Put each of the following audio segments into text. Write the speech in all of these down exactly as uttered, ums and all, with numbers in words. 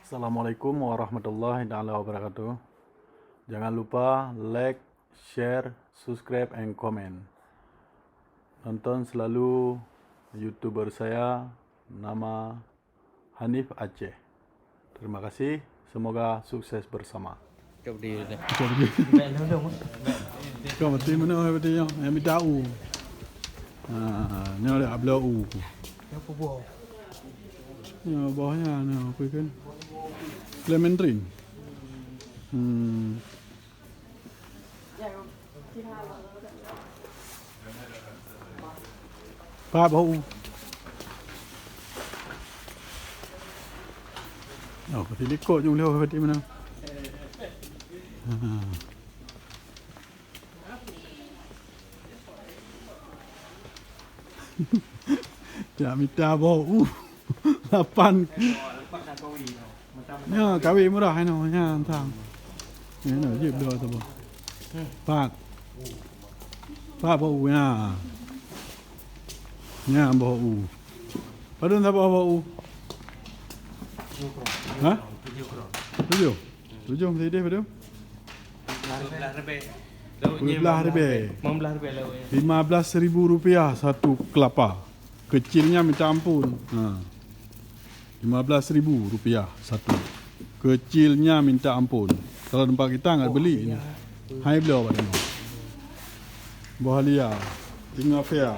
Assalamualaikum warahmatullahi taala wabarakatuh. Jangan lupa like, share, subscribe, and comment. Tonton selalu YouTuber saya, nama Hanif Aceh. Terima kasih, semoga sukses bersama. Cok berdiri deh. Cok berdiri. Baik, dong, dong. Kau mesti mana, mesti yang, yang minta u. Ha, ni ada abla u. Apa buah? Ya, buahnya, nah, apa kan? Clementine. Hmm. Pat boh u. Oh, pasti likot nyang lewat pati mana. Ha. Jak mita boh u. Lapan. Nyoe kawé murah inoe, nyan sang. Nyoe jeuet bloe saboh. Pat. Pat boh u nyan. Nyan boh u. Padum saboh boh u? Ha? Tujoh. Tujoh meusideh padum? Dua belas ribèe. Dua belas ribèe. Lima belas ribèe lauknya. Lima belas ribu rupiah satu kelapa. Kecilnya minta ampun. Ha. Lima belas ribu rupiah satu. Kecilnya minta ampun. Kalau tempat kita nggak beli. Hai bloe pada ni. Boh halia. Tingafea.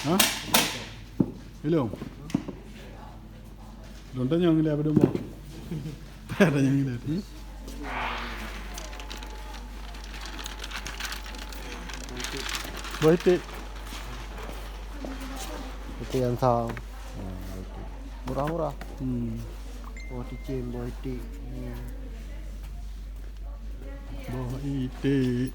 Ha? Hello. Lôn tanyong dia pada boh. Tanyong dia. Hmm? Boh iték. Iték nyang sang. Ha, iték. Murah-murah. Hmm. Boh cicém, boh iték. Hmm. Boh iték.